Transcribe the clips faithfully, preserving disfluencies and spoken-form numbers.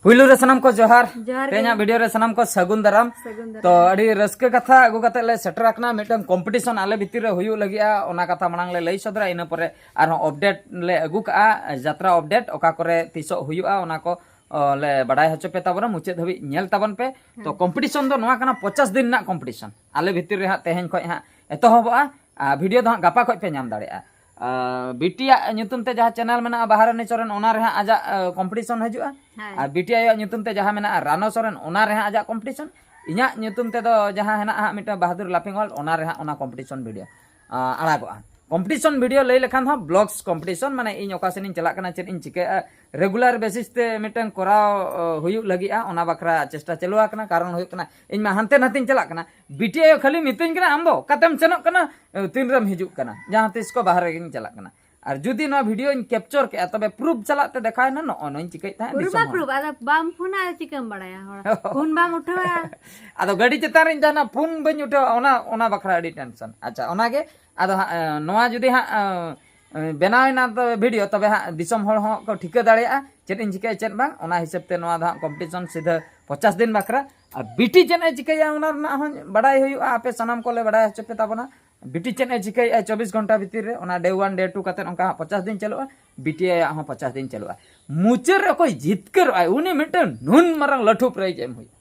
ᱯᱩᱭᱞᱩ ᱨᱮ ᱥᱟᱱᱟᱢ ᱠᱚ ᱡᱚᱦᱟᱨ᱾ ᱡᱚᱦᱟᱨ ᱜᱮ᱾ ᱛᱮᱦᱮᱧᱟᱜ ᱵᱷᱤᱰᱤᱭᱳ ᱨᱮ ᱥᱟᱱᱟᱢ ᱠᱚ ᱥᱟᱹᱜᱩᱱ ᱫᱟᱨᱟᱢ᱾ ᱥᱟᱹᱜᱩᱱ ᱫᱟᱨᱟᱢ᱾ ᱛᱚ ᱟᱹᱰᱤ ᱨᱟᱹᱥᱠᱟᱹ ᱠᱟᱛᱷᱟ ᱟᱹᱜᱩ ᱠᱟᱛᱮ ᱞᱮ ᱥᱮᱴᱮᱨ ᱟᱠᱟᱱᱟ, ᱢᱤᱫᱴᱟᱝ ᱠᱚᱢᱯᱤᱴᱤᱥᱚᱱ ᱟᱞᱮ ᱵᱷᱤᱛᱤᱨ ᱨᱮ ᱦᱩᱭᱩᱜ ᱞᱟᱹᱜᱤᱫᱼᱟ, ᱚᱱᱟ ᱠᱟᱛᱷᱟ ᱢᱟᱲᱟᱝ ᱞᱮ ᱞᱟᱹᱭ ᱥᱚᱫᱚᱨᱟ᱾ ᱤᱱᱟᱹ ᱯᱚᱨᱮ ᱟᱨᱦᱚᱸ ᱟᱯᱰᱮᱴ ᱞᱮ ᱟᱹᱜᱩ ᱠᱟᱜᱼᱟ, ᱡᱟᱛᱨᱟ ᱟᱯᱰᱮᱴ ᱚᱠᱟ ᱠᱚᱨᱮ ᱛᱤᱥᱚᱜ ᱦᱩᱭᱩᱜᱼᱟ, ᱚᱱᱟ ᱠᱚ ᱚ, ᱞᱮ ᱵᱟᱰᱟᱭ ᱦᱚᱪᱚ ᱯᱮ ᱛᱟᱵᱚᱱᱟ᱾ ᱢᱩᱪᱟᱹᱫ ᱫᱷᱟᱹᱵᱤᱡ ᱧᱮᱞ ᱛᱟᱵᱚᱱ ᱯᱮ᱾ ᱛᱚ ᱠᱚᱢᱯᱤᱴᱤᱥᱚᱱ ᱫᱚ ᱱᱚᱣᱟ ᱠᱟᱱᱟ, ᱯᱚᱪᱟᱥ ᱫᱤᱱ ᱨᱮᱱᱟᱜ ᱠᱚᱢᱯᱤᱴᱤᱥᱚᱱ᱾ ᱟᱞᱮ ᱵᱷᱤᱛᱤᱨ ᱨᱮ ᱦᱟᱸᱜ ᱛᱮᱦᱮᱧ ᱠᱷᱚᱱ ᱦᱟᱸᱜ ᱮᱛᱚᱦᱚᱵᱚᱜᱼᱟ᱾ ᱟᱨ ᱵᱷᱤᱰᱤᱭᱳ ᱫᱚ ᱦᱟᱸᱜ ᱜᱟᱯᱟ ᱠᱷᱚᱱ ᱯᱮ ᱧᱟᱢ ᱫᱟᱲᱮᱭᱟᱜᱼᱟ᱾ ᱟᱨ ᱵᱤᱴᱤᱭᱟᱜ ᱧᱩᱛᱩᱢ ᱛᱮ ᱡᱟᱦᱟᱸ ᱪᱮᱱᱮᱞ ᱢᱮᱱᱟᱜᱼᱟ, ᱵᱟᱦᱟᱨᱟᱱᱤ ᱥᱚᱨᱮᱱ, ᱚᱱᱟ ᱨᱮ ᱦᱟᱸᱜ ᱟᱡᱟᱜ ᱠᱚᱢᱯᱤᱴᱤᱥᱚᱱ ᱦᱤᱡᱩᱜᱼᱟ᱾ ᱦᱮᱸ᱾ ᱟᱨ ᱵᱤᱴᱤ ᱟᱭᱳᱣᱟᱜ ᱧᱩᱛᱩᱢ ᱛᱮ ᱡᱟᱦᱟᱸ ᱢᱮᱱᱟᱜᱼᱟ, ᱨᱟᱱᱚ ᱥᱚᱨᱮᱱ, ᱚᱱᱟ ᱨᱮ ᱦᱟᱸᱜ ᱟᱡᱟᱜ ᱠᱚᱢᱯᱤᱴᱤᱥᱚᱱ᱾ ᱤᱧᱟᱹᱜ ᱧᱩᱛᱩᱢ ᱛᱮᱫᱚ ᱡᱟᱦᱟᱸ ᱦᱮᱱᱟᱜᱼᱟ ᱦᱟᱸᱜ ᱢᱤᱫᱴᱟᱝ ᱵᱟᱦᱟᱫᱩᱨ ᱞᱟᱯᱷᱤᱝ ᱣᱟᱨᱞᱰ, ᱚᱱᱟ ᱨᱮ ᱦᱟᱸᱜ ᱚᱱᱟ ᱠᱚᱢᱯᱤᱴᱤᱥᱚᱱ ᱵᱷᱤᱰᱤᱭᱳ ᱟᱲᱟᱜᱚᱜᱼᱟ᱾ ᱠᱚᱢᱯᱤᱴᱤᱥᱚᱱ ᱵᱷᱤᱰᱤᱭᱳ ᱞᱟᱹᱭ ᱞᱮᱠᱷᱟᱱ ᱦᱚᱸ ᱵᱞᱚᱜᱥ ᱠᱚᱢᱯᱤᱴᱤᱥᱚᱱ, ᱢᱟᱱᱮ ᱤᱧ ᱚᱠᱟ ᱥᱮᱱ ᱤᱧ ᱪᱟᱞᱟᱜ ᱠᱟᱱᱟ, ᱪᱮᱫ ᱤᱧ ᱪᱤᱠᱟᱹᱭᱟ, ᱨᱮᱜᱩᱞᱟᱨ ᱵᱮᱥᱤᱥ ᱛᱮ ᱢᱤᱫᱴᱟᱝ ᱠᱚᱨᱟᱣ ᱚ, ᱦᱩᱭᱩᱜ ᱞᱟᱹᱜᱤᱫᱼᱟ, ᱚᱱᱟ ᱵᱟᱠᱷᱨᱟ ᱪᱮᱥᱴᱟ ᱪᱟᱹᱞᱩ ᱟᱠᱟᱱᱟ᱾ ᱠᱟᱨᱚᱱ ᱦᱩᱭᱩᱜ ᱠᱟᱱᱟ, ᱤᱧ ᱢᱟ ᱦᱟᱱᱛᱮ ᱱᱟᱛᱮᱧ ᱪᱟᱞᱟᱜ ᱠᱟᱱᱟ᱾ ᱵᱤᱴᱤ ᱟᱭᱳ ᱠᱷᱟᱹᱞᱤ ᱢᱤᱛᱟᱹᱧ ᱠᱟᱱᱟ, "ᱟᱢ ᱫᱚ ᱚᱠᱟᱛᱮᱢ ᱥᱮᱱᱚᱜ ᱠᱟᱱᱟ, ᱛᱤᱱ ᱨᱮᱢ ᱦᱤᱡᱩᱜ ᱠᱟᱱᱟ?" ᱡᱟᱦᱟᱸ ᱛᱤᱥ ᱠᱚ ᱵᱟᱦᱨᱮ ᱜᱤᱧ ᱪᱟᱞᱟᱜ ᱠᱟᱱᱟ᱾ ᱟᱨ ᱡᱩᱫᱤ ᱱᱚᱣᱟ ᱵᱷᱤᱰᱤᱭᱳᱧ ᱠᱮᱯᱪᱚᱨ ᱠᱮᱜᱼᱟ, ᱛᱚᱵᱮ ᱯᱨᱩᱯ ᱪᱟᱞᱟᱜ ᱛᱮ ᱫᱮᱠᱷᱟᱣ ᱮᱱᱟ, ᱱᱚᱜᱼᱚ ᱱᱚᱣᱟᱧ ᱪᱤᱠᱟᱹᱭᱮᱫ ᱛᱟᱦᱮᱸᱫ ᱯᱩᱨᱟᱹ ᱫᱤᱥᱚᱢ ᱢᱟ ᱦᱚᱲ᱾ ᱯᱨᱩᱯ, ᱟᱫᱚ ᱵᱟᱢ ᱯᱷᱳᱱᱟ, ᱟᱫᱚ ᱪᱤᱠᱟᱹᱢ ᱵᱟᱲᱟᱭᱟ? ᱦᱚᱲ ᱯᱷᱳᱱ ᱵᱟᱢ ᱩᱴᱷᱟᱹᱣᱟ᱾ ᱟᱫᱚ ᱜᱟᱹᱰᱤ ᱪᱮᱛᱟᱱ ᱨᱤᱧ ᱛᱟᱦᱮᱱᱟ, ᱯᱷᱳᱱ ᱵᱟᱹᱧ ᱩᱴᱷᱟᱹᱣᱟ, ᱚᱱᱟ ᱚᱱᱟ ᱵᱟᱠᱷᱨᱟ ᱟᱹᱰᱤ ᱴᱮᱱᱥᱚᱱ᱾ ᱟᱪᱪᱷᱟ, ᱚᱱᱟᱜᱮ᱾ ᱟᱫᱚ ᱦᱟᱸᱜ, ᱮ, ᱱᱚᱣᱟ ᱡᱩᱫᱤ ᱦᱟᱸᱜ, ᱮ, ᱵᱮᱱᱟᱣ ᱮᱱᱟ ᱛᱚ ᱵᱷᱤᱰᱤᱭᱳ, ᱛᱚᱵᱮ ᱦᱟᱸᱜ ᱫᱤᱥᱚᱢ ᱦᱚᱲ ᱦᱚᱸ ᱠᱚ ᱴᱷᱤᱠᱟᱹ ᱫᱟᱲᱮᱭᱟᱜᱼᱟ ᱪᱮᱫ ᱤᱧ ᱪᱤᱠᱟᱹᱭᱟ, ᱪᱮᱫ ᱵᱟᱝ᱾ ᱚᱱᱟ ᱦᱤᱥᱟᱹᱵ ᱛᱮ ᱱᱚᱣᱟ ᱫᱚ ᱦᱟᱸᱜ ᱠᱚᱢᱯᱤᱴᱤᱥᱚᱱ ᱥᱤᱫᱷᱟᱹ ᱯᱚᱪᱟᱥ ᱫᱤᱱ ᱵᱟᱠᱷᱨᱟ᱾ ᱟᱨ ᱵᱤᱴᱤ ᱪᱮᱫ ᱮ ᱪᱤᱠᱟᱹᱭᱟ, ᱚᱱᱟ ᱨᱮᱱᱟᱜ ᱦᱚᱸ ᱵᱟᱰᱟᱭ ᱦᱩᱭᱩᱜᱼᱟ, ᱟᱯᱮ ᱥᱟᱱᱟᱢ ᱠᱚᱞᱮ ᱵᱟᱰᱟᱭ ᱦᱚᱪᱚ ᱯᱮ ᱛᱟᱵᱚᱱᱟ᱾ ᱵᱤᱴᱤ ᱪᱮᱫ ᱮ ᱪᱤᱠᱟᱹᱭᱮᱫᱼᱟ ᱪᱚᱵᱵᱤᱥ ᱜᱷᱚᱱᱴᱟ ᱵᱷᱤᱛᱤᱨ ᱨᱮ, ᱚᱱᱟ ᱰᱮ ᱚᱣᱟᱱ, ᱰᱮ ᱴᱩ ᱠᱟᱛᱮᱫ ᱚᱱᱠᱟ ᱦᱟᱸᱜ ᱯᱚᱪᱟᱥ ᱫᱤᱱ ᱪᱟᱹᱞᱩᱜᱼᱟ᱾ ᱵᱤᱴᱤ ᱟᱭᱟᱜ ᱦᱚᱸ ᱯᱚᱪᱟᱥ ᱫᱤᱱ ᱪᱟᱹᱞᱩᱜᱼᱟ᱾ ᱢᱩᱪᱟᱹᱫ ᱨᱮ ᱚᱠᱚᱭ ᱡᱤᱛᱠᱟᱹᱨᱚᱜᱼᱟᱭ, ᱩᱱᱤ ᱢᱤᱫᱴᱟᱝ ᱱᱩᱱ ᱢᱟᱨᱟᱝ ᱞᱟᱹᱴᱷᱩ ᱯᱨᱟᱭᱤᱡᱽ ᱮᱢ ᱦᱩᱭᱩᱜᱼᱟ᱾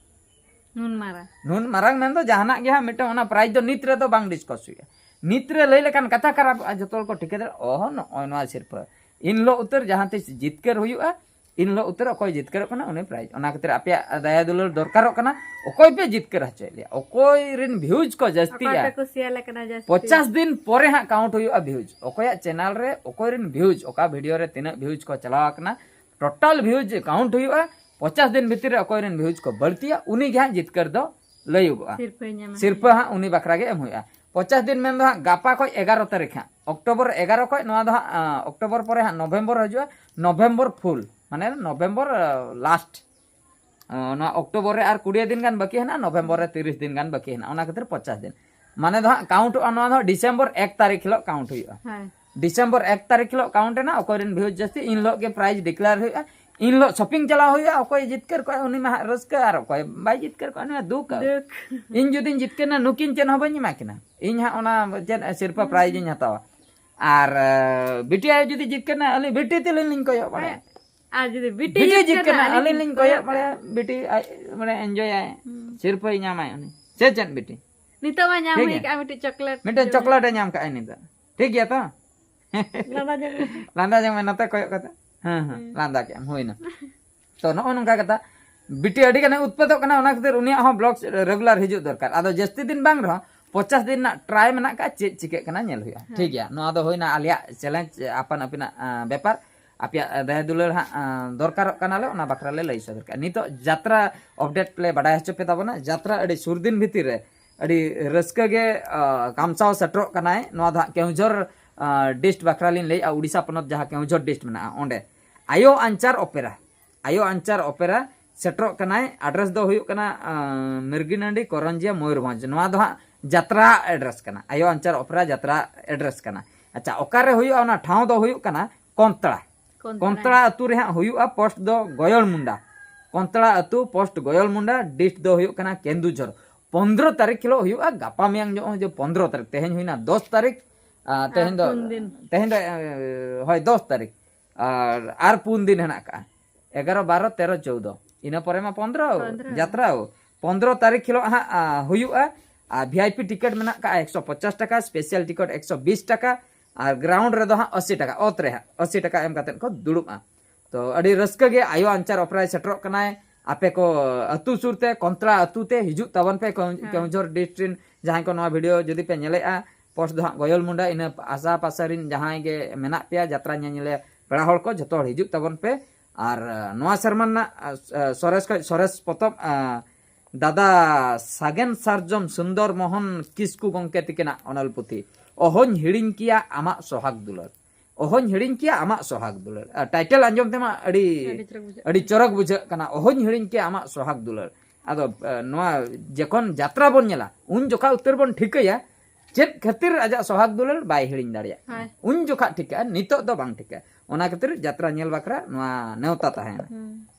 ᱱᱩᱱ ᱢᱟᱨᱟᱝ᱾ ᱱᱩᱱ ᱢᱟᱨᱟᱝ ᱢᱮᱱᱫᱚ ᱡᱟᱦᱟᱱᱟᱜ ᱜᱮ ᱦᱟᱸᱜ ᱢᱤᱫᱴᱟᱝ, ᱚᱱᱟ ᱯᱨᱟᱭᱤᱡᱽ ᱫᱚ ᱱᱤᱛ ᱨᱮᱫᱚ ᱵᱟᱝ ᱰᱤᱥᱠᱟᱥ ᱦᱩᱭᱩᱜᱼᱟ᱾ ᱱᱤᱛ ᱨᱮ ᱞᱟᱹᱭ ᱞᱮᱠᱷᱟᱱ ᱠᱟᱛᱷᱟ ᱠᱷᱟᱨᱟᱯᱚᱜᱼᱟ, ᱡᱚᱛᱚ ᱦᱚᱲ ᱠᱚ ᱴᱷᱤᱠᱟᱹ ᱫᱟᱲᱮᱭᱟᱜᱼᱟ, ᱚᱦᱚ, ᱱᱚᱜᱼᱚᱭ ᱱᱚᱣᱟ ᱥᱤᱨᱯᱟᱹ᱾ ᱤᱱ ᱦᱤᱞᱳᱜ ᱩᱛᱟᱹᱨ ᱡᱟᱦᱟᱸ ᱛᱤᱥ ᱡᱤᱛᱠᱟᱹᱨ ᱦᱩᱭᱩᱜᱼᱟ, ᱤᱱ ᱦᱤᱞᱳᱜ ᱩᱛᱟᱹᱨ ᱚᱠᱚᱭ ᱡᱤᱛᱠᱟᱹᱨᱚᱜ ᱠᱟᱱᱟ, ᱩᱱᱤ ᱯᱨᱟᱭᱤᱡᱽ᱾ ᱚᱱᱟ ᱠᱷᱟᱹᱛᱤᱨ ᱟᱯᱮᱭᱟᱜ ᱫᱟᱭᱟ ᱫᱩᱞᱟᱹᱲ ᱫᱚᱨᱠᱟᱨᱚᱜ ᱠᱟᱱᱟ᱾ ᱚᱠᱚᱭ ᱯᱮ ᱡᱤᱛᱠᱟᱹᱨ ᱦᱚᱪᱚᱭᱮᱫ ᱞᱮᱭᱟ, ᱚᱠᱚᱭ ᱨᱮᱱ ᱵᱷᱤᱭᱩᱡᱽ ᱠᱚ ᱚᱠᱚᱭ ᱡᱟᱹᱥᱛᱤᱭᱟ, ᱯᱮ ᱠᱩᱥᱤᱭᱟᱞᱮ ᱠᱟᱱᱟ ᱡᱟᱹᱥᱛᱤ? ᱯᱚᱪᱟᱥ ᱫᱤᱱ ᱯᱚᱨᱮ ᱦᱟᱸᱜ ᱠᱟᱣᱩᱱᱴ ᱦᱩᱭᱩᱜᱼᱟ ᱵᱷᱤᱭᱩᱡᱽ᱾ ᱚᱠᱚᱭᱟᱜ ᱪᱮᱱᱮᱞ ᱨᱮ ᱚᱠᱚᱭ ᱨᱮᱱ ᱵᱷᱤᱭᱩᱡᱽ, ᱚᱠᱟ ᱵᱷᱤᱰᱤᱭᱳ ᱨᱮ ᱛᱤᱱᱟᱹᱜ ᱵᱷᱤᱭᱩᱡᱽ ᱠᱚ ᱪᱟᱞᱟᱣ ᱟᱠᱟᱱᱟ, ᱴᱳᱴᱟᱞ ᱵᱷᱤᱭᱩᱡᱽ ᱠᱟᱣᱩᱱᱴ ᱦᱩᱭᱩᱜᱼᱟ᱾ ᱯᱚᱪᱟᱥ ᱫᱤᱱ ᱵᱷᱤᱛᱤᱨ ᱨᱮ ᱚᱠᱚᱭ ᱨᱮᱱ ᱵᱷᱤᱭᱩᱡᱽ ᱠᱚ ᱵᱟᱹᱲᱛᱤᱭᱟ, ᱩᱱᱤ ᱜᱮ ᱦᱟᱸᱜ ᱡᱤᱛᱠᱟᱹᱨ ᱫᱚ ᱞᱟᱹᱭᱩᱜᱚᱜᱼᱟ᱾ ᱥᱤᱨᱯᱟᱹᱭ ᱧᱟᱢᱟ᱾ ᱥᱤᱨᱯᱟᱹ ᱦᱟᱸᱜ ᱩᱱᱤ ᱵᱟᱠᱷᱨᱟ ᱜᱮ ᱮᱢ ᱦᱩᱭᱩᱜᱼᱟ᱾ ᱯᱚᱪᱟᱥ ᱫᱤᱱ ᱢᱮᱱᱫᱚ ᱦᱟᱸᱜ ᱜᱟᱯᱟ ᱠᱷᱚᱡ ᱮᱜᱟᱨᱚ ᱛᱟᱹᱨᱤᱠᱷ ᱦᱟᱸᱜ, ᱚᱠᱴᱳᱵᱚᱨ ᱮᱜᱟᱨᱚ ᱠᱷᱚᱡ ᱱᱚᱣᱟ ᱫᱚ ᱦᱟᱸᱜ, ᱟᱸ, ᱚᱠᱴᱳᱵᱚᱨ ᱯᱚᱨᱮ ᱦᱟᱸᱜ ᱱᱚᱵᱷᱮᱢᱵᱚᱨ ᱦᱤᱡᱩᱜᱼᱟ, ᱱᱚᱵᱷᱮᱢᱵᱚᱨ ᱯᱷᱩᱞ, ᱢᱟᱱᱮ ᱱᱚᱵᱷᱮᱢᱵᱚᱨ, ᱟᱸ, ᱞᱟᱥᱴ᱾ ᱟᱸ, ᱱᱚᱣᱟ ᱚᱠᱴᱳᱵᱚᱨ ᱨᱮ ᱟᱨ ᱠᱩᱲᱤ ᱫᱤᱱ ᱜᱟᱱ ᱵᱟᱹᱠᱤ ᱦᱮᱱᱟᱜᱼᱟ, ᱱᱚᱵᱷᱮᱢᱵᱚᱨ ᱨᱮ ᱛᱤᱨᱤᱥ ᱫᱤᱱ ᱜᱟᱱ ᱵᱟᱹᱠᱤ ᱦᱮᱱᱟᱜᱼᱟ, ᱚᱱᱟ ᱠᱷᱟᱹᱛᱤᱨ ᱯᱚᱪᱟᱥ ᱫᱤᱱ᱾ ᱢᱟᱱᱮ ᱫᱚ ᱦᱟᱸᱜ ᱠᱟᱣᱩᱱᱴᱚᱜᱼᱟ, ᱱᱚᱣᱟ ᱫᱚ ᱦᱟᱸᱜ ᱰᱤᱥᱮᱢᱵᱚᱨ ᱮᱠ ᱛᱟᱹᱨᱤᱠᱷ ᱦᱤᱞᱳᱜ ᱠᱟᱣᱩᱱᱴ ᱦᱩᱭᱩᱜᱼᱟ᱾ ᱦᱳᱭ᱾ ᱰᱤᱥᱮᱢᱵᱚᱨ ᱮᱠ ᱛᱟᱹᱨᱤᱠᱷ ᱦᱤᱞᱳᱜ ᱠᱟᱣᱩᱱᱴ ᱮᱱᱟ, ᱚᱠᱚᱭ ᱨᱮᱱ ᱵᱷᱤᱭᱩᱡᱽ ᱡᱟᱹᱥᱛᱤ, ᱤᱱ ᱦᱤᱞᱳᱜ ᱜᱮ ᱯᱨᱟᱭᱤᱡᱽ ᱰᱤᱠᱞᱮᱭᱟᱨ ᱦᱩᱭᱩᱜᱼᱟ᱾ ᱤᱱ ᱦᱤᱞᱳᱜ ᱥᱚᱯᱤᱝ ᱪᱟᱞᱟᱣ ᱦᱩᱭᱩᱜᱼᱟ, ᱚᱠᱚᱭ ᱡᱤᱛᱠᱟᱹᱨ ᱠᱚᱜᱼᱟ ᱩᱱᱤ ᱢᱟ ᱦᱟᱸᱜ ᱨᱟᱹᱥᱠᱟᱹ, ᱟᱨ ᱚᱠᱚᱭ ᱵᱟᱭ ᱡᱤᱛᱠᱟᱹᱨ ᱠᱚᱜᱼᱟ ᱩᱱᱤ ᱢᱟ ᱫᱩᱠ᱾ ᱤᱧ ᱡᱩᱫᱤᱧ ᱡᱤᱛᱠᱟᱹᱨ ᱱᱟ, ᱱᱩᱠᱤᱱ ᱪᱮᱫ ᱦᱚᱸ ᱵᱟᱹᱧ ᱮᱢᱟ ᱠᱤᱱᱟ, ᱤᱧ ᱦᱟᱸᱜ ᱚᱱᱟ ᱪᱮᱫ ᱥᱤᱨᱯᱟᱹ prize ᱤᱧ ᱦᱟᱛᱟᱣᱟ᱾ ᱟᱨ ᱵᱤᱴᱤ ᱟᱭᱳ ᱡᱩᱫᱤ ᱡᱤᱛᱠᱟᱹᱨ ᱱᱟ, ᱟᱹᱞᱤᱧ ᱵᱤᱴᱤ ᱛᱟᱹᱞᱤᱧ ᱞᱤᱧ ᱠᱚᱭᱚᱜ ᱵᱟᱲᱟᱭᱟ᱾ ᱟᱨ ᱡᱩᱫᱤ ᱵᱤᱴᱤ ᱵᱤᱴᱤ ᱡᱤᱛᱠᱟᱹᱨ ᱡᱤᱛᱠᱟᱹᱨ ᱱᱟ, ᱱᱟ, ᱟᱹᱞᱤᱧ ᱞᱤᱧ ᱠᱚᱭᱚᱜ ᱵᱟᱲᱟᱭᱟ, ᱵᱤᱴᱤ ᱟᱡ ᱢᱟᱱᱮ enjoy ᱟᱭ, ᱥᱤᱨᱯᱟᱹᱭ ᱧᱟᱢᱟᱭ ᱩᱱᱤ᱾ ᱥᱮ ᱪᱮᱫ ᱵᱤᱴᱤ? ᱱᱤᱛᱚᱜ ᱢᱟ ᱧᱟᱢ ᱴᱷᱤᱠ ᱦᱩᱭ ᱜᱮᱭᱟ᱾ ᱠᱟᱜᱼᱟ ᱢᱤᱫᱴᱤᱡ ᱪᱚᱠᱞᱮᱴ᱾ ᱢᱤᱫᱴᱮᱱ ᱪᱚᱠᱞᱮᱴ ᱮ ᱧᱟᱢ ᱠᱟᱜᱼᱟ ᱱᱤᱛᱚᱜ᱾ ᱴᱷᱤᱠ ᱜᱮᱭᱟ ᱛᱚ? ᱞᱟᱸᱫᱟ ᱡᱚᱝ ᱢᱮ᱾ ᱞᱟᱸᱫᱟ ᱡᱚᱝ ᱢᱮ, ᱱᱚᱛᱮ ᱠᱚᱭᱚᱜ ᱠᱟᱛᱮ᱾ ᱦᱮᱸ, ᱦᱮᱸ, ᱞᱟᱸᱫᱟ ᱠᱮᱫ ᱟᱢ, ᱦᱩᱭᱱᱟ᱾ ᱛᱚ, ᱱᱚᱜᱼᱚ ᱱᱚᱝᱠᱟ ᱠᱟᱛᱷᱟ᱾ ᱵᱤᱴᱤ ᱟᱹᱰᱤ ᱜᱟᱱᱮ ᱩᱛᱯᱟᱛᱚᱜ ᱠᱟᱱᱟ, ᱚᱱᱟ ᱠᱷᱟᱹᱛᱤᱨ ᱩᱱᱤᱭᱟᱜ ᱦᱚᱸ vlog regular ᱦᱤᱡᱩᱜ ᱫᱚᱨᱠᱟᱨ᱾ ᱟᱫᱚ ᱡᱟᱹᱥᱛᱤ ᱫᱤᱱ ᱵᱟᱝ ᱨᱮᱦᱚᱸ ᱯᱚᱧᱪᱟᱥ ᱫᱤᱱ ᱨᱮᱱᱟᱜ try ᱢᱮᱱᱟᱜ ᱠᱟᱜᱼᱟ, ᱪᱮᱫ ᱪᱤᱠᱟᱹᱜ ᱠᱟᱱᱟ ᱧᱮᱞ ᱦᱩᱭᱩᱜᱼᱟ᱾ ᱴᱷᱤᱠ ᱜᱮᱭᱟ, ᱱᱚᱣᱟ ᱫᱚ ᱦᱩᱭᱱᱟ ᱟᱞᱮᱭᱟᱜ challenge, ᱟᱯᱟᱱ ᱟᱹᱯᱤᱱᱟᱜ, ᱟᱸ, ᱵᱮᱯᱟᱨ᱾ ᱟᱯᱮᱭᱟᱜ ᱫᱟᱭᱟ ᱫᱩᱞᱟᱹᱲ ᱦᱟᱸᱜ, ᱟᱸ, ᱫᱚᱨᱠᱟᱨᱚᱜ ᱠᱟᱱᱟᱞᱮ, ᱚᱱᱟ ᱵᱟᱠᱷᱨᱟ ᱞᱮ ᱞᱟᱹᱭ ᱥᱚᱫᱚᱨ ᱠᱟᱜᱼᱟ᱾ ᱱᱤᱛᱚᱜ ᱡᱟᱛᱨᱟ update ᱞᱮ ᱵᱟᱰᱟᱭ ᱦᱚᱪᱚ ᱯᱮ ᱛᱟᱵᱚᱱᱟ᱾ ᱡᱟᱛᱨᱟ ᱟᱹᱰᱤ ᱥᱩᱨ ᱫᱤᱱ ᱵᱷᱤᱛᱤᱨ ᱨᱮ ᱟᱹᱰᱤ ᱨᱟᱹᱥᱠᱟᱹ ᱜᱮ, ᱟᱸ, ᱠᱟᱢᱪᱟᱣ ᱥᱮᱴᱮᱨᱚᱜ ᱠᱟᱱᱟᱭ᱾ ᱱᱚᱣᱟ ᱫᱚ ᱦᱟᱸᱜ ᱠᱮᱣᱡᱷᱚᱨ, ᱟᱸ, district ᱵᱟᱠᱷᱨᱟ ᱞᱤᱧ ᱞᱟᱹᱭᱮᱜᱼᱟ, ᱩᱲᱤᱥᱥᱟ ᱯᱚᱱᱚᱛ ᱡᱟᱦᱟᱸ ᱠᱮᱣᱡᱷᱚᱨ district ᱢᱮᱱᱟᱜᱼᱟ, ᱚᱸᱰᱮ ᱟᱭᱳ ᱟᱧᱪᱟᱨ opera, ᱟᱭᱳ ᱟᱧᱪᱟᱨ opera ᱥᱮᱴᱮᱨᱚᱜ ᱠᱟᱱᱟᱭ᱾ Address ᱫᱚ ᱦᱩᱭᱩᱜ ᱠᱟᱱᱟ, ᱟᱸ, ᱢᱤᱨᱜᱤᱱᱟᱹᱰᱤ, ᱠᱚᱨᱚᱧᱡᱤᱭᱟ, ᱢᱚᱭᱩᱨᱵᱷᱚᱸᱡᱽ᱾ ᱱᱚᱣᱟ ᱫᱚ ᱦᱟᱸᱜ ᱡᱟᱛᱨᱟ address ᱠᱟᱱᱟ, ᱟᱭᱳ ᱟᱧᱪᱟᱨ opera ᱡᱟᱛᱨᱟ address ᱠᱟᱱᱟ᱾ ᱟᱪᱪᱷᱟ, ᱚᱠᱟᱨᱮ ᱦᱩᱭᱩᱜᱼᱟ? ᱚᱱᱟ ᱴᱷᱟᱶ ᱫᱚ ᱦᱩᱭᱩᱜ ᱠᱟᱱᱟ ᱠᱚᱱᱛᱲᱟ᱾ ᱠᱚᱱᱛᱲᱟ᱾ ᱠᱚᱱᱛᱲᱟ ᱟᱹᱛᱩ ᱨᱮ ᱦᱟᱸᱜ ᱦᱩᱭᱩᱜᱼᱟ᱾ Post ᱫᱚ ᱜᱚᱭᱚᱞ ᱢᱩᱱᱰᱟ, ᱠᱚᱱᱛᱲᱟ ᱟᱹᱛᱩ, post ᱜᱚᱭᱚᱞ ᱢᱩᱱᱰᱟ, district ᱫᱚ ᱦᱩᱭᱩᱜ ᱠᱟᱱᱟ ᱠᱮᱱᱫᱩᱡᱷᱚᱨ᱾ ᱯᱚᱱᱫᱽᱨᱚ ᱛᱟᱹᱨᱤᱠᱷ ᱦᱤᱞᱳᱜ ᱦᱩᱭᱩᱜᱼᱟ, ᱜᱟᱯᱟ ᱢᱮᱭᱟᱝ ᱧᱚᱜ ᱦᱚᱸ ᱡᱮ ᱯᱚᱱᱫᱽᱨᱚ ᱛᱟᱹᱨᱤᱠᱷ, ᱛᱮᱦᱮᱧ ᱦᱩᱭᱱᱟ ᱫᱚᱥ ᱛᱟᱹᱨᱤᱠᱷ, ᱟᱨ ᱛᱮᱦᱮᱧ ᱟᱨ ᱫᱚ ᱯᱩᱱ ᱫᱤᱱ᱾ ᱛᱮᱦᱮᱧ ᱫᱚ, ᱮ, ᱦᱳᱭ, ᱫᱚᱥ ᱛᱟᱹᱨᱤᱠᱷ, ᱟᱨ, ᱟᱨ ᱯᱩᱱ ᱫᱤᱱ ᱦᱮᱱᱟᱜ ᱠᱟᱜᱼᱟ, ᱮᱜᱟᱨᱚ, ᱵᱟᱨᱚ, ᱛᱮᱨᱚ, ᱪᱳᱣᱫᱚ, ᱤᱱᱟᱹ ᱯᱚᱨᱮ ᱢᱟ ᱯᱚᱱᱫᱽᱨᱚ᱾ ᱯᱚᱱᱫᱽᱨᱚ᱾ ᱡᱟᱛᱨᱟ ᱯᱚᱱᱫᱽᱨᱚ ᱛᱟᱹᱨᱤᱠᱷ ᱦᱤᱞᱳᱜ ᱦᱟᱸᱜ, ᱟ, ᱦᱩᱭᱩᱜᱼᱟ᱾ ᱟᱨ VIP ticket ᱢᱮᱱᱟᱜ ᱠᱟᱜᱼᱟ ᱮᱠᱥᱚ ᱯᱚᱪᱟᱥ ᱴᱟᱠᱟ, special ticket ᱮᱠᱥᱚ ᱵᱤᱥ ᱴᱟᱠᱟ, ᱟᱨ ground ᱨᱮᱫᱚ ᱦᱟᱸᱜ ᱟᱥᱤ ᱴᱟᱠᱟ, ᱚᱛ ᱨᱮ ᱦᱟᱸᱜ ᱟᱥᱤ ᱴᱟᱠᱟ ᱮᱢ ᱠᱟᱛᱮᱫ ᱠᱚ ᱫᱩᱲᱩᱵᱼᱟ᱾ ᱛᱚ, ᱟᱹᱰᱤ ᱨᱟᱹᱥᱠᱟᱹ ᱜᱮ ᱟᱭᱳ ᱟᱧᱪᱟᱨ opera ᱥᱮᱴᱮᱨᱚᱜ ᱠᱟᱱᱟᱭ᱾ ᱟᱯᱮ ᱠᱚ ᱟᱹᱛᱩ ᱥᱩᱨ ᱛᱮ, ᱠᱚᱱᱛᱲᱟ ᱟᱹᱛᱩ ᱛᱮ ᱦᱤᱡᱩᱜ ᱛᱟᱵᱚᱱ ᱯᱮ᱾ ᱠᱮᱣ-, ᱦᱮᱸ᱾ ᱠᱮᱣᱡᱷᱚᱨ district ᱨᱮᱱ ᱡᱟᱦᱟᱸᱭ ᱠᱚ ᱱᱚᱣᱟ video ᱡᱩᱫᱤ ᱯᱮ ᱧᱮᱞᱮᱫᱼᱟ, post ᱫᱚ ᱦᱟᱸᱜ ᱜᱚᱭᱚᱞ ᱢᱩᱱᱰᱟ, ᱤᱱᱟᱹ ᱟᱥᱟ ᱯᱟᱥᱮ ᱨᱮᱱ ᱡᱟᱦᱟᱸᱭ ᱜᱮ ᱢᱮᱱᱟᱜ ᱯᱮᱭᱟ ᱡᱟᱛᱨᱟ ᱧᱮᱧᱮᱞᱮ ᱯᱮᱲᱟ ᱦᱚᱲ ᱠᱚ, ᱡᱷᱚᱛᱚ ᱦᱚᱲ ᱦᱤᱡᱩᱜ ᱛᱟᱵᱚᱱ ᱯᱮ᱾ ᱟᱨ, ᱟ, ᱱᱚᱣᱟ ᱥᱮᱨᱢᱟ ᱨᱮᱱᱟᱜ, ᱟ, ᱥᱚᱨᱮᱥ ᱠᱷᱚᱡ ᱥᱚᱨᱮᱥ ᱯᱚᱛᱚᱵ, ᱟ, ᱫᱟᱫᱟ ᱥᱟᱜᱮᱱ ᱥᱟᱨᱡᱚᱢ ᱥᱩᱱᱫᱚᱨ ᱢᱳᱦᱚᱱ ᱠᱤᱥᱠᱩ ᱜᱚᱢᱠᱮ ᱛᱤᱠᱤᱱᱟᱜ ᱚᱱᱚᱞ ᱯᱩᱛᱷᱤ ᱚᱦᱚᱧ ᱦᱤᱲᱤᱧ ᱠᱮᱭᱟ ᱟᱢᱟᱜ ᱥᱚᱦᱟᱜ ᱫᱩᱞᱟᱹᱲ᱾ ᱚᱦᱚᱧ ᱦᱤᱲᱤᱧ ᱠᱮᱭᱟ ᱟᱢᱟᱜ ᱥᱚᱦᱟᱜ ᱫᱩᱞᱟᱹᱲ᱾ ᱟᱨ title ᱟᱸᱡᱚᱢ ᱛᱮᱢᱟ ᱟᱹᱰᱤ, ᱟᱹᱰᱤ ᱪᱚᱨᱚᱠ ᱵᱩᱡᱷᱟᱹᱜ ᱟᱹᱰᱤ ᱠᱟᱱᱟ᱾ ᱪᱚᱨᱚᱠ ᱵᱩᱡᱷᱟᱹᱜ ᱠᱟᱱᱟ, ᱚᱦᱚᱧ ᱦᱤᱲᱤᱧ ᱠᱮᱭᱟ ᱟᱢᱟᱜ ᱥᱚᱦᱟᱜ ᱫᱩᱞᱟᱹᱲ᱾ ᱟᱫᱚ, ᱮ, ᱱᱚᱣᱟ ᱡᱚᱠᱷᱚᱱ ᱡᱟᱛᱨᱟ ᱵᱚᱱ ᱧᱮᱞᱟ, ᱩᱱ ᱡᱚᱠᱷᱟ ᱩᱛᱟᱹᱨ ᱵᱚᱱ ᱴᱷᱤᱠᱟᱹᱭᱟ ᱪᱮᱫ ᱠᱷᱟᱹᱛᱤᱨ ᱟᱡᱟᱜ ᱥᱚᱦᱟᱜ ᱫᱩᱞᱟᱹᱲ ᱵᱟᱭ ᱦᱤᱲᱤᱧ ᱫᱟᱲᱮᱭᱟᱜ ᱠᱟᱱᱟ᱾ ᱦᱳᱭ᱾ ᱩᱱ ᱡᱚᱠᱷᱟ ᱴᱷᱤᱠᱟᱹᱜᱼᱟ, ᱱᱤᱛᱚᱜ ᱫᱚ ᱵᱟᱝ ᱴᱷᱤᱠᱟᱹᱜᱼᱟ᱾ ᱚᱱᱟ ᱠᱷᱟᱹᱛᱤᱨ ᱡᱟᱛᱨᱟ ᱧᱮᱞ ᱵᱟᱠᱷᱨᱟ ᱱᱚᱣᱟ ᱱᱮᱣᱛᱟ ᱛᱟᱦᱮᱸᱭᱮᱱᱟ᱾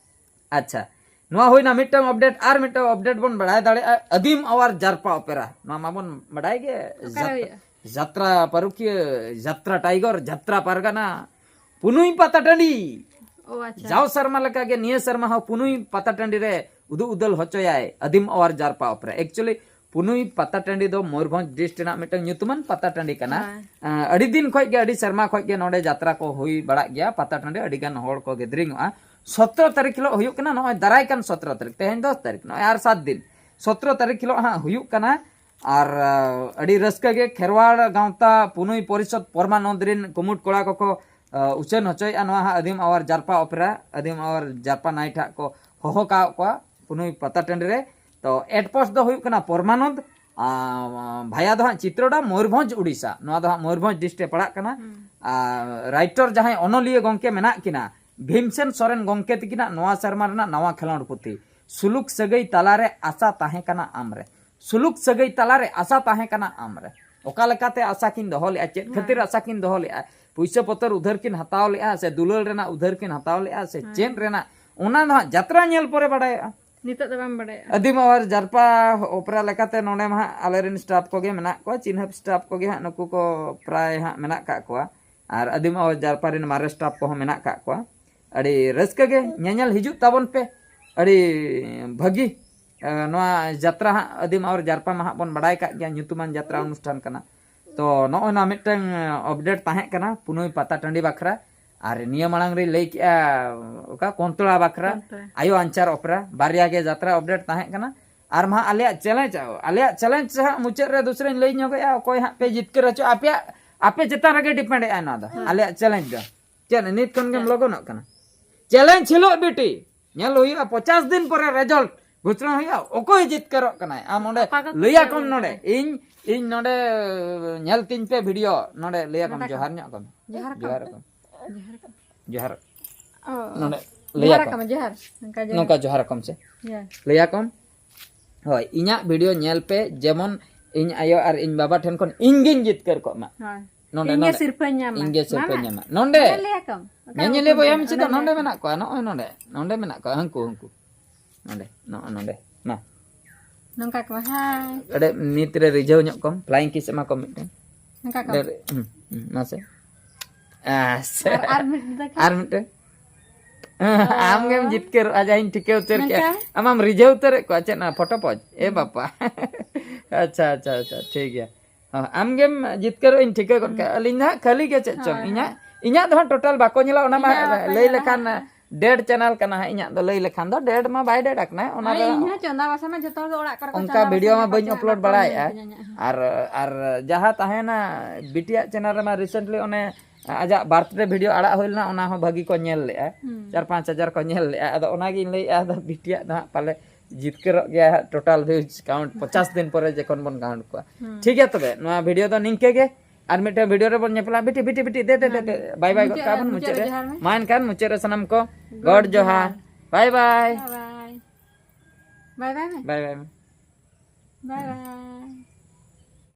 ᱟᱪᱪᱷᱟ, ᱱᱚᱣᱟ ᱦᱩᱭᱱᱟ ᱢᱤᱫᱴᱟᱝ ᱟᱯᱰᱮᱴ᱾ ᱟᱨ ᱢᱤᱫᱴᱟᱝ ᱟᱯᱰᱮᱴ ᱵᱚᱱ ᱵᱟᱲᱟᱭ ᱫᱟᱲᱮᱭᱟᱜᱼᱟ, ᱟᱹᱫᱤᱢ ᱟᱣᱟᱨ ᱡᱟᱨᱯᱟ ᱚᱯᱮᱨᱟ, ᱱᱚᱣᱟ ᱢᱟᱵᱚᱱ ᱵᱟᱲᱟᱭ ᱜᱮ᱾ ᱚᱠᱟᱨᱮ ᱡᱟᱛ- ᱦᱩᱭᱩᱜᱼᱟ? ᱡᱟᱛᱨᱟ ᱯᱟᱹᱨᱩᱠᱷᱤᱭᱟᱹ, ᱡᱟᱛᱨᱟ ᱴᱟᱭᱜᱚᱨ, ᱡᱟᱛᱨᱟ ᱯᱟᱨᱜᱟᱱᱟ, ᱯᱩᱱᱩᱭ ᱯᱟᱛᱟ ᱴᱟᱺᱰᱤ᱾ ᱚ, ᱟᱪᱪᱷᱟ᱾ ᱡᱟᱣ ᱥᱮᱨᱢᱟ ᱞᱮᱠᱟᱜᱮ ᱱᱤᱭᱟᱹ ᱥᱮᱨᱢᱟ ᱦᱚᱸ ᱯᱩᱱᱩᱭ ᱯᱟᱛᱟ ᱴᱟᱺᱰᱤ ᱨᱮ ᱩᱫᱩᱜ ᱩᱫᱟᱹᱞ ᱦᱚᱪᱚᱭᱟᱭ ᱟᱹᱫᱤᱢ ᱟᱣᱟᱨ ᱡᱟᱨᱯᱟ ᱚᱯᱮᱨᱟ᱾ ᱮᱠᱪᱩᱭᱮᱞᱤ ᱯᱩᱱᱩᱭ ᱯᱟᱛᱟ ᱴᱟᱺᱰᱤ ᱫᱚ ᱢᱚᱭᱩᱨᱵᱷᱚᱸᱡᱽ ᱰᱤᱥᱴ ᱨᱮᱱᱟᱜ ᱢᱤᱫᱴᱟᱝ ᱧᱩᱛᱩᱢᱟᱱ ᱯᱟᱛᱟ ᱴᱟᱺᱰᱤ ᱠᱟᱱᱟ᱾ ᱦᱮᱸ᱾ ᱟᱸ, ᱟᱹᱰᱤ ᱫᱤᱱ ᱠᱷᱚᱡ ᱜᱮ, ᱟᱹᱰᱤ ᱥᱮᱨᱢᱟ ᱠᱷᱚᱡ ᱜᱮ ᱱᱚᱰᱮ ᱡᱟᱛᱨᱟ ᱠᱚ ᱦᱩᱭ ᱵᱟᱲᱟᱜ ᱜᱮᱭᱟ, ᱯᱟᱛᱟ ᱴᱟᱺᱰᱤ ᱟᱹᱰᱤ ᱜᱟᱱ ᱦᱚᱲ ᱠᱚ ᱜᱮᱫᱷᱨᱤᱝᱚᱜᱼᱟ᱾ ᱥᱚᱛᱨᱚ ᱛᱟᱹᱨᱤᱠᱷ ᱦᱤᱞᱳᱜ ᱦᱩᱭᱩᱜ ᱠᱟᱱᱟ, ᱱᱚᱜᱼᱚᱭ ᱫᱟᱨᱟᱭ ᱠᱟᱱ ᱥᱚᱛᱨᱚ ᱛᱟᱹᱨᱤᱠᱷ, ᱛᱮᱦᱮᱧ ᱫᱚᱥ ᱛᱟᱹᱨᱤᱠᱷ, ᱱᱚᱜᱼᱚᱭ ᱟᱨ ᱥᱟᱛ ᱫᱤᱱ, ᱥᱚᱛᱨᱚ ᱛᱟᱹᱨᱤᱠᱷ ᱦᱤᱞᱳᱜ ᱦᱟᱸᱜ ᱦᱩᱭᱩᱜ ᱠᱟᱱᱟ᱾ ᱟᱨ, ᱟᱸ, ᱟᱹᱰᱤ ᱨᱟᱹᱥᱠᱟᱹ ᱜᱮ ᱠᱷᱮᱨᱣᱟᱲ ᱜᱟᱶᱛᱟ ᱯᱩᱱᱩᱭ ᱯᱚᱨᱤᱥᱚᱫᱽ ᱯᱚᱨᱢᱟᱱᱚᱸᱫᱽ ᱨᱤᱱ ᱠᱩᱢᱩᱴ ᱠᱚᱲᱟ ᱠᱚᱠᱚ, ᱟᱸ, ᱩᱪᱷᱟᱹᱱ ᱦᱚᱪᱚᱭᱮᱫᱼᱟ ᱱᱚᱣᱟ ᱦᱟᱸᱜ ᱟᱹᱫᱤᱢ ᱟᱣᱟᱨ ᱡᱟᱨᱯᱟ ᱚᱯᱮᱨᱟ, ᱟᱹᱫᱤᱢ ᱟᱣᱟᱨ ᱡᱟᱨᱯᱟ ᱱᱟᱭᱤᱴ ᱦᱟᱸᱜ ᱠᱚ ᱦᱚᱦᱚ ᱠᱟᱣᱟᱫ ᱠᱚᱣᱟ ᱯᱩᱱᱩᱭ ᱯᱟᱛᱟ ᱴᱟᱺᱰᱤ ᱨᱮ᱾ ᱛᱚ, ᱮᱰ ᱯᱳᱥᱴ ᱫᱚ ᱦᱩᱭᱩᱜ ᱠᱟᱱᱟ ᱯᱚᱨᱢᱟᱱᱚᱸᱫᱽ, ᱟᱨ ᱵᱷᱟᱭᱟ ᱫᱚ ᱦᱟᱸᱜ ᱪᱤᱛᱨᱚᱰᱟ, ᱢᱚᱭᱩᱨᱵᱷᱚᱸᱡᱽ, ᱩᱰᱤᱥᱟ᱾ ᱱᱚᱣᱟ ᱫᱚ ᱦᱟᱸᱜ ᱢᱚᱭᱩᱨᱵᱷᱚᱸᱡᱽ ᱰᱤᱥᱴ ᱨᱮ ᱯᱟᱲᱟᱜ ᱠᱟᱱᱟ᱾ ᱦᱩᱸ᱾ ᱟᱨ ᱨᱟᱭᱴᱚᱨ ᱡᱟᱦᱟᱸᱭ ᱚᱱᱚᱞᱤᱭᱟᱹ ᱜᱚᱢᱠᱮ ᱢᱮᱱᱟᱜ ᱠᱤᱱᱟ, ᱵᱷᱤᱢᱥᱮᱱ ᱥᱚᱨᱮᱱ ᱜᱚᱢᱠᱮ ᱛᱤᱠᱤᱱᱟᱜ ᱱᱚᱣᱟ ᱥᱮᱨᱢᱟ ᱨᱮᱱᱟᱜ ᱱᱟᱣᱟ ᱠᱷᱮᱞᱳᱸᱰ ᱯᱩᱛᱷᱤ, ᱥᱩᱞᱩᱠ ᱥᱟᱹᱜᱟᱹᱭ ᱛᱟᱞᱟᱨᱮ ᱟᱥᱟ ᱛᱟᱦᱮᱸ ᱠᱟᱱᱟ ᱟᱢᱨᱮ᱾ ᱥᱩᱞᱩᱠ ᱥᱟᱹᱜᱟᱹᱭ ᱛᱟᱞᱟᱨᱮ ᱟᱥᱟ ᱛᱟᱦᱮᱸ ᱠᱟᱱᱟ ᱟᱢᱨᱮ᱾ ᱚᱠᱟ ᱞᱮᱠᱟᱛᱮ ᱟᱥᱟ ᱠᱤᱱ ᱫᱚᱦᱚ ᱞᱮᱫᱼᱟ, ᱪᱮᱫ ᱠᱷᱟᱹᱛᱤᱨ ᱦᱮᱸ᱾ ᱟᱥᱟ ᱠᱤᱱ ᱫᱚᱦᱚ ᱞᱮᱫᱼᱟ, ᱯᱩᱭᱥᱟᱹ ᱯᱚᱛᱚᱨ ᱩᱫᱷᱟᱹᱨ ᱠᱤᱱ ᱦᱟᱛᱟᱣ ᱞᱮᱫᱼᱟ ᱥᱮ ᱫᱩᱞᱟᱹᱲ ᱨᱮᱱᱟᱜ ᱩᱫᱷᱟᱹᱨ ᱠᱤᱱ ᱦᱟᱛᱟᱣ ᱞᱮᱫᱼᱟ ᱥᱮ ᱦᱮᱸ᱾ ᱪᱮᱫ ᱨᱮᱱᱟᱜ, ᱚᱱᱟ ᱫᱚ ᱦᱟᱸᱜ ᱡᱟᱛᱨᱟ ᱧᱮᱞ ᱯᱚᱨᱮ ᱵᱟᱲᱟᱭᱚᱜᱼᱟ᱾ ᱱᱤᱛᱚᱜ ᱫᱚ ᱵᱟᱢ ᱵᱟᱲᱟᱭᱟ᱾ ᱟᱹᱫᱤᱢ ᱟᱣᱟᱨ ᱡᱟᱨᱯᱟ ᱚᱯᱮᱨᱟ ᱞᱮᱠᱟᱛᱮ ᱱᱚᱰᱮ ᱢᱟ ᱦᱟᱸᱜ ᱟᱞᱮᱨᱮᱱ ᱥᱴᱟᱯ ᱠᱚᱜᱮ ᱢᱮᱱᱟᱜ ᱠᱚᱣᱟ, ᱪᱤᱱᱦᱟᱹᱯ ᱥᱴᱟᱯ ᱠᱚᱜᱮ ᱦᱟᱸᱜ ᱱᱩᱠᱩ ᱠᱚ ᱯᱨᱟᱭ ᱦᱟᱸᱜ ᱢᱮᱱᱟᱜ ᱠᱟᱜ ᱠᱚᱣᱟ᱾ ᱟᱨ ᱟᱹᱫᱤᱢ ᱟᱣᱟᱨ ᱡᱟᱨᱯᱟ ᱨᱮᱱ ᱢᱟᱨᱮ ᱥᱴᱟᱯ ᱠᱚᱦᱚᱸ ᱢᱮᱱᱟᱜ ᱠᱟᱜ ᱠᱚᱣᱟ᱾ ᱟᱹᱰᱤ ᱨᱟᱹᱥᱠᱟᱹ ᱜᱮ, ᱧᱮᱧᱮᱞ ᱦᱤᱡᱩᱜ ᱛᱟᱵᱚᱱ ᱯᱮ᱾ ᱟᱹᱰᱤ ᱵᱷᱟᱹᱜᱤ, ᱮ, ᱱᱚᱣᱟ ᱡᱟᱛᱨᱟ ᱦᱟᱸᱜ ᱟᱹᱫᱤᱢ ᱟᱣᱟᱨ ᱡᱟᱨᱯᱟ ᱢᱟ ᱦᱟᱸᱜ ᱵᱚᱱ ᱵᱟᱲᱟᱭ ᱠᱟᱜ ᱜᱮᱭᱟ, ᱧᱩᱛᱩᱢᱟᱱ ᱡᱟᱛᱨᱟ ᱚᱱᱩᱥᱴᱷᱟᱱ ᱠᱟᱱᱟ᱾ ᱛᱚ, ᱱᱚᱜᱼᱚᱭ ᱱᱚᱣᱟ ᱢᱤᱫᱴᱟᱝ, ᱮ, ᱟᱯᱰᱮᱴ ᱛᱟᱦᱮᱸ ᱠᱟᱱᱟ ᱯᱩᱱᱩᱭ ᱯᱟᱛᱟ ᱴᱟᱺᱰᱤ ᱵᱟᱠᱷᱨᱟ᱾ ᱟᱨ ᱱᱤᱭᱟᱹ ᱢᱟᱲᱟᱝ ᱨᱮᱧ ᱞᱟᱹᱭ ᱠᱮᱜᱼᱟ, ᱚᱠᱟ ᱠᱚᱱᱛᱚᱲᱟ ᱵᱟᱠᱷᱨᱟ, ᱠᱚᱱᱛᱚᱲᱟ᱾ ᱟᱭᱳ ᱟᱧᱪᱟᱨ ᱚᱯᱮᱨᱟ, ᱵᱟᱨᱭᱟ ᱜᱮ ᱡᱟᱛᱨᱟ ᱟᱯᱰᱮᱴ ᱛᱟᱦᱮᱸ ᱠᱟᱱᱟ᱾ ᱟᱨ ᱢᱟ ᱟᱞᱮᱭᱟᱜ ᱪᱮᱞᱮᱧᱡᱽ, ᱟᱞᱮᱭᱟᱜ ᱪᱮᱞᱮᱧᱡᱽ ᱦᱟᱸᱜ ᱢᱩᱪᱟᱹᱫ ᱨᱮ ᱫᱩᱥᱨᱟᱧ ᱞᱟᱹᱭ ᱧᱚᱜᱮᱜᱼᱟ, ᱚᱠᱚᱭ ᱦᱟᱸᱜ ᱯᱮ ᱡᱤᱛᱠᱟᱹᱨ ᱦᱚᱪᱚ, ᱟᱯᱮᱭᱟᱜ, ᱟᱯᱮ ᱪᱮᱛᱟᱱ ᱨᱮᱜᱮ ᱰᱤᱯᱮᱱᱰ ᱮᱜᱼᱟ ᱱᱚᱣᱟ ᱫᱚ᱾ ᱦᱮᱸ᱾ ᱟᱞᱮᱭᱟᱜ ᱪᱮᱞᱮᱧᱡᱽ ᱫᱚ ᱪᱮᱫ, ᱱᱤᱛ ᱠᱷᱚᱱ ᱜᱮᱢ ᱪᱮᱫ? ᱞᱚᱜᱚᱱᱚᱜ ᱠᱟᱱᱟ? ᱪᱮᱞᱮᱧᱡᱽ ᱦᱤᱞᱳᱜ ᱵᱤᱴᱤ ᱧᱮᱞ ᱦᱩᱭᱩᱜᱼᱟ, ᱯᱚᱪᱟᱥ ᱫᱤᱱ ᱯᱚᱨᱮ ᱨᱮᱡᱟᱞᱴ ᱜᱷᱳᱥᱚᱱᱟ ᱦᱩᱭᱩᱜᱼᱟ, ᱚᱠᱚᱭ ᱡᱤᱛᱠᱟᱹᱨᱚᱜ ᱠᱟᱱᱟᱭ᱾ ᱟᱢ ᱚᱸᱰᱮ ᱚᱠᱟ ᱠᱚ ᱞᱟᱹᱭᱟᱠᱚᱢ ᱠᱩᱥᱤᱭᱟᱜ ᱱᱚᱰᱮ, ᱠᱟᱱᱟ? ᱤᱧ, ᱤᱧ ᱱᱚᱰᱮ ᱧᱮᱞ ᱛᱤᱧ ᱯᱮ ᱵᱷᱤᱰᱤᱭᱳ, ᱱᱚᱰᱮ ᱞᱟᱹᱭᱟᱠᱚᱢ ᱱᱚᱰᱮ ᱡᱚᱦᱟᱨ ᱠᱚ᱾ ᱧᱚᱜ ᱠᱚᱢ᱾ ᱡᱚᱦᱟᱨ ᱠᱚ᱾ ᱡᱚᱦᱟᱨ ᱠᱚᱢ᱾ ᱡᱚᱦᱟᱨ ᱠᱚ᱾ ᱡᱚᱦᱟᱨ᱾ ᱚ᱾ ᱱᱚᱰᱮ ᱡᱚᱦᱟᱨ ᱞᱟᱹᱭᱟᱠᱚᱢ᱾ ᱟᱠᱚ ᱢᱮ, ᱡᱚᱦᱟᱨ᱾ ᱱᱚᱝᱠᱟ ᱡᱚᱦᱟᱨ᱾ ᱱᱚᱝᱠᱟ ᱡᱚᱦᱟᱨ ᱟᱠᱚᱢ ᱥᱮ᱾ ᱡᱚᱦᱟᱨ᱾ ᱞᱟᱹᱭᱟᱠᱚᱢ, ᱦᱳᱭ, ᱤᱧᱟᱹᱜ ᱵᱷᱤᱰᱤᱭᱳ ᱧᱮᱞ ᱯᱮ, ᱡᱮᱢᱚᱱ ᱤᱧ ᱟᱭᱳ ᱟᱨ ᱤᱧ ᱵᱟᱵᱟ ᱴᱷᱮᱱ ᱠᱷᱚᱱ ᱤᱧ ᱜᱤᱧ ᱡᱤᱛᱠᱟᱹᱨ ᱠᱚᱜ ᱢᱟ᱾ ᱦᱳᱭ᱾ ᱱᱚᱰᱮ, ᱤᱧ ᱜᱮ ᱱᱚᱰᱮ᱾ ᱥᱤᱨᱯᱟᱹᱧ ᱧᱟᱢᱟ᱾ ᱤᱧ ᱜᱮ ᱥᱤᱨᱯᱟᱹᱧ ᱢᱟᱢᱟ᱾ ᱧᱟᱢᱟ᱾ ᱱᱚᱰᱮ᱾ ᱧᱮᱞᱮᱭᱟ ᱠᱚᱢ? ᱚᱠᱟ ᱧᱮᱧᱮᱞᱤᱭᱟᱹ ᱩᱱᱠᱩ ᱵᱚᱭᱦᱟ ᱩᱱᱠᱩ? ᱢᱤᱪᱷᱤ ᱫᱚ ᱚᱱᱮ ᱱᱚᱰᱮ ᱞᱟᱹᱭ ᱢᱮᱱᱟᱜ ᱠᱚᱣᱟ, ᱱᱚᱜᱼᱚᱭ ᱱᱚᱰᱮ᱾ ᱱᱚᱰᱮ ᱢᱮᱱᱟᱜ ᱠᱚᱣᱟ, ᱦᱟᱹᱱᱠᱩ, ᱦᱟᱹᱱᱠᱩ᱾ ᱱᱚᱰᱮ, ᱱᱚᱜᱼᱚᱭ ᱱᱚᱰᱮ᱾ ᱢᱟ᱾ ᱱᱚᱝᱠᱟ ᱠᱚ, ᱦᱟᱭ᱾ ᱟᱹᱰᱤ ᱱᱤᱛ ᱨᱮ ᱨᱤᱡᱷᱟᱹᱣ ᱧᱚᱜ ᱠᱚᱢ, flying kiss ᱮᱢᱟ ᱠᱚᱢ ᱢᱤᱫᱴᱮᱱ᱾ ᱱᱚᱝᱠᱟ ᱠᱚ᱾ ᱟᱹᱰᱤ, ᱦᱩᱸ, ᱦᱩᱸ, ᱢᱟᱥᱮ᱾ ᱟᱥᱮ᱾ ᱟᱨ, ᱟᱨ ᱢᱤᱫ ᱫᱮᱠᱷᱟ᱾ ᱟᱨ ᱢᱤᱫᱴᱮᱱ᱾ ᱚ᱾ ᱟᱢ ᱜᱮᱢ ᱡᱤᱛᱠᱟᱹᱨᱚᱜᱼᱟ, ᱡᱟᱦᱟᱸᱧ ᱴᱷᱤᱠᱟᱹ ᱩᱛᱟᱹᱨ ᱠᱮᱜᱼᱟ᱾ ᱱᱚᱝᱠᱟ? ᱟᱢᱟᱢ ᱨᱤᱡᱷᱟᱹᱣ ᱩᱛᱟᱹᱨᱮᱫ ᱠᱚᱣᱟ, ᱪᱮᱫ ᱚᱱᱟ ᱯᱷᱳᱴᱳ ᱯᱚᱡᱽ? ᱮ ᱦᱩᱸ᱾ ᱵᱟᱯᱟ᱾ ᱟᱪᱪᱷᱟ, ᱟᱪᱪᱷᱟ, ᱟᱪᱪᱷᱟ, ᱴᱷᱤᱠ ᱜᱮᱭᱟ᱾ ᱦᱚᱸ, ᱟᱢ ᱜᱮᱢ ᱡᱤᱛᱠᱟᱹᱨᱚᱜ ᱤᱧ ᱴᱷᱤᱠᱟᱹ ᱜᱚᱫ ᱠᱟᱜᱼᱟ᱾ ᱦᱩᱸ᱾ ᱟᱹᱞᱤᱧ ᱫᱚ ᱦᱟᱸᱜ ᱠᱷᱟᱹᱞᱤ ᱜᱮ, ᱪᱮᱫ ᱪᱚᱝ, ᱦᱳᱭ, ᱤᱧᱟᱹᱜ, ᱦᱳᱭ᱾ ᱤᱧᱟᱹᱜ ᱫᱚ ᱦᱟᱸᱜ total ᱵᱟᱠᱚ ᱧᱮᱞᱟ, ᱚᱱᱟ ᱢᱟ ᱤᱧᱟᱹᱜ ᱵᱟᱠᱚ ᱞᱟᱹᱭ ᱧᱮᱞᱟ ᱞᱮᱠᱷᱟᱱ ᱦᱟᱸᱜ᱾ Dead channel ᱠᱟᱱᱟ ᱦᱟᱸᱜ, ᱤᱧᱟᱹᱜ ᱫᱚ ᱞᱟᱹᱭ ᱞᱮᱠᱷᱟᱱ ᱫᱚ dead ᱢᱟ ᱵᱟᱭ dead ᱟᱠᱟᱱᱟ, ᱚᱱᱟ ᱟᱨ ᱫᱚ ᱤᱧ ᱦᱚᱸ ᱪᱚᱸᱫᱟ ᱵᱟᱥᱟ ᱢᱟ ᱡᱚᱛᱚ ᱦᱚᱲ ᱫᱚ ᱚᱲᱟᱜ ᱠᱚᱨᱮ ᱠᱚ ᱚᱱᱠᱟ ᱪᱚᱸᱫᱟ video ᱵᱟᱥᱟ ᱢᱟ ᱜᱮᱭᱟ, ᱵᱟᱹᱧ ᱯᱟᱥᱮ upload ᱵᱟᱠᱚ ᱧᱮᱞ ᱵᱟᱲᱟᱭᱮᱫᱼᱟ᱾ ᱛᱤᱧᱟ ᱤᱧᱟᱹᱜ ᱦᱚᱸ᱾ ᱟᱨ, ᱟᱨ ᱡᱟᱦᱟᱸ ᱛᱟᱦᱮᱱᱟ ᱵᱤᱴᱤᱭᱟᱜ channel ᱨᱮᱢᱟ recently ᱚᱱᱮ ᱟᱡᱟᱜ birthday video ᱟᱲᱟᱜ ᱦᱩᱭ ᱞᱮᱱᱟ, ᱚᱱᱟ ᱦᱚᱸ ᱵᱷᱟᱹᱜᱤ ᱠᱚ ᱧᱮᱞ ᱞᱮᱜᱼᱟ᱾ ᱦᱩᱸ᱾ ᱪᱟᱨ ᱯᱟᱸᱪ ᱦᱟᱡᱟᱨ ᱠᱚ ᱧᱮᱞ ᱞᱮᱜᱼᱟ᱾ ᱟᱫᱚ ᱚᱱᱟᱜᱤᱧ ᱞᱟᱹᱭᱮᱫᱼᱟ, ᱟᱫᱚ ᱵᱤᱴᱤᱭᱟᱜ ᱫᱚ ᱦᱟᱸᱜ ᱯᱟᱞᱮ ᱡᱤᱛᱠᱟᱹᱨᱚᱜ ᱜᱮᱭᱟ ᱦᱟᱸᱜ, total views count ᱯᱚᱪᱟᱥ ᱫᱤᱱ ᱯᱚᱨᱮ ᱡᱚᱠᱷᱚᱱ ᱵᱚᱱ count ᱠᱚᱣᱟ᱾ ᱦᱩᱸ᱾ ᱴᱷᱤᱠ ᱜᱮᱭᱟ, ᱛᱚᱵᱮ ᱱᱚᱣᱟ video ᱫᱚ ᱱᱤᱝᱠᱟᱹ ᱜᱮ᱾ ᱟᱨ ᱢᱤᱫᱴᱮᱱ video ᱨᱮᱵᱚᱱ ᱧᱮᱯᱮᱞᱟ᱾ ᱵᱤᱴᱤ, ᱵᱤᱴᱤ, ᱵᱤᱴᱤ, ᱫᱮ, ᱫᱮ, ᱫᱮ, ᱫᱮ᱾ ᱵᱟᱭ ᱵᱟᱭ ᱜᱚᱫ ᱢᱩᱪᱟᱹᱫ ᱠᱟᱜᱼᱟ ᱨᱮ, ᱵᱚᱱ ᱢᱩᱪᱟᱹᱫ ᱢᱩᱪᱟᱹᱫ ᱨᱮ ᱨᱮ᱾ ᱡᱚᱦᱟᱨ ᱢᱮ᱾ ᱢᱟ ᱮᱱᱠᱷᱟᱱ ᱢᱩᱪᱟᱹᱫ ᱨᱮ ᱥᱟᱱᱟᱢ ᱠᱚ ᱜᱚᱰ ᱜᱚᱰ ᱡᱚᱦᱟᱨ᱾ ᱡᱚᱦᱟᱨ᱾ ᱵᱟᱭ ᱵᱟᱭ᱾ ᱵᱟᱭ ᱵᱟᱭ᱾ ᱵᱟᱭ ᱵᱟᱭ ᱢᱮ᱾ ᱵᱟᱭ ᱵᱟᱭ᱾